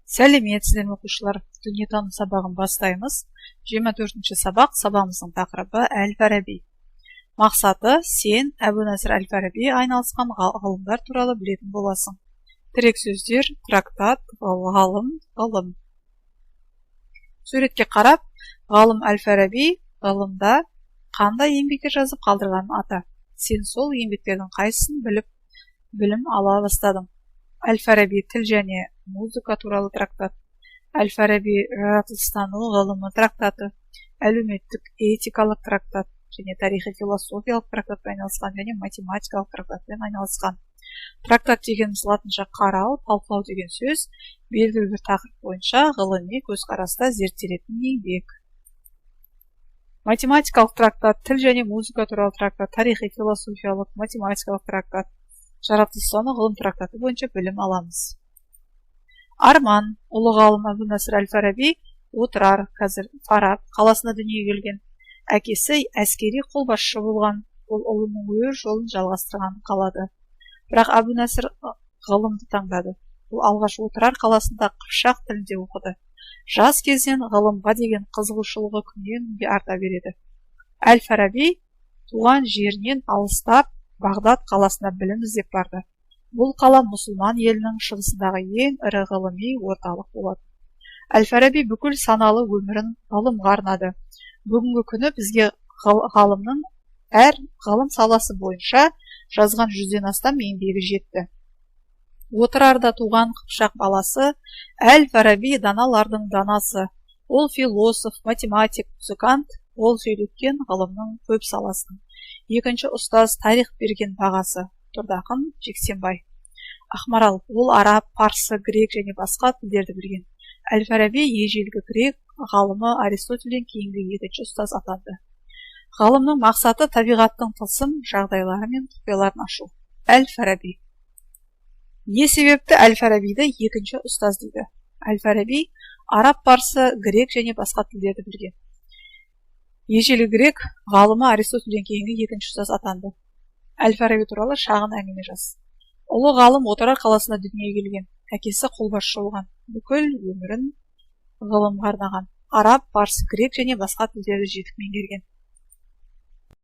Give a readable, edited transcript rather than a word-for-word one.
Сәлеметсіздер ме, оқушылар! Дүниетаным сабағын бастаймыз. 24 сабақ. Сабағымыздың тақырыбы Әл-Фараби. Мақсаты: сен Әбу Насыр Әл-Фараби айналысқан ғылымдар туралы білетін боласың. Тірек сөздер: трактат, ғалым, ғылым. Суретке қарап, ғалым Әл-Фараби ғылымда қандай еңбектер жазып қалдырғанын ата. Сен сол еңбектердің қайсысын біліп, білім ала бастадың? Әл-Фараби тіл және музыка туралы трактат, Әл-Фараби жаратылыстану ғылымы трактаты, әлеуметтік этикалық трактат және тарихи философиялық трактатпен айналысқан және математикалық трактатпен айналысқан. Трактат дегеніміз латынша қарау, талқылау деген сөз, белгілі бір тақырып бойынша ғылыми көзқараста зерттелетін еңбек. Математикалық трактат, тіл және музыка туралы трактат, тарихи философиялық, математикалық трактат, жаратылыстану ғылым трактаты бойынша білім аламыз. Арман: ұлы ғалым Әбу Насыр Әл-Фараби Отырар, қазір Фараб қаласында дүниеге келген. Әкесі әскери қолбасшы болған. Ол ұлының өз жолын жалғастырғанын қалады. Бірақ Әбу Насыр ғылымды таңдады. Ол алғаш Отырар қаласында қыпшақ тілінде оқыды. Жас кезінен ғылымға деген қызығушылығы күннен күнге арта береді. Әл-Фараби туған жерінен алыстап, Бағдат қаласына білім іздеп барды. Бұл қала мұсылман елінің шығысындағы ең ірі ғылыми орталық болатын. Әл-Фараби бүкіл саналы өмірін ғылымға арнады. Бүгінгі күні бізге ғалымның әр ғылым саласы бойынша жазған 100-ден астам еңбегі жетті. Отырарда туған қыпшақ баласы Әл-Фараби даналардың данасы. Ол философ, математик, музыкант. Ол сөйлеткен ғылымның көп саласын. Екінші ұстаз тарих берген бағасы. Тұрдақын Жексенбай. Ақмарал: ол араб, парсы, грек және басқа тілдерді білген. Әл-Фараби ежелгі грек ғалымы Аристотельден кейінгі екінші ұстаз атанды. Ғалымның мақсаты табиғаттың тылсым жағдайлары мен құпияларын ашу. Әл-Фараби не себепті Әл-Фарабиді екінші ұстаз дейді? Әл-Фараби араб, парсы, грек және басқа тілдерді білген. Ежелгі грек ғалымы Аристотельден кейінгі екінші ұстаз атанды. Әл-Фараби туралы шағын әңгіме жаз. Ұлы ғалым Отырар қаласында дүниеге келген. Әкесі қолбасшы болған. Бүкіл өмірін ғылымға арнаған. Араб, парсы, грек және басқа тілдерді жетік меңгерген.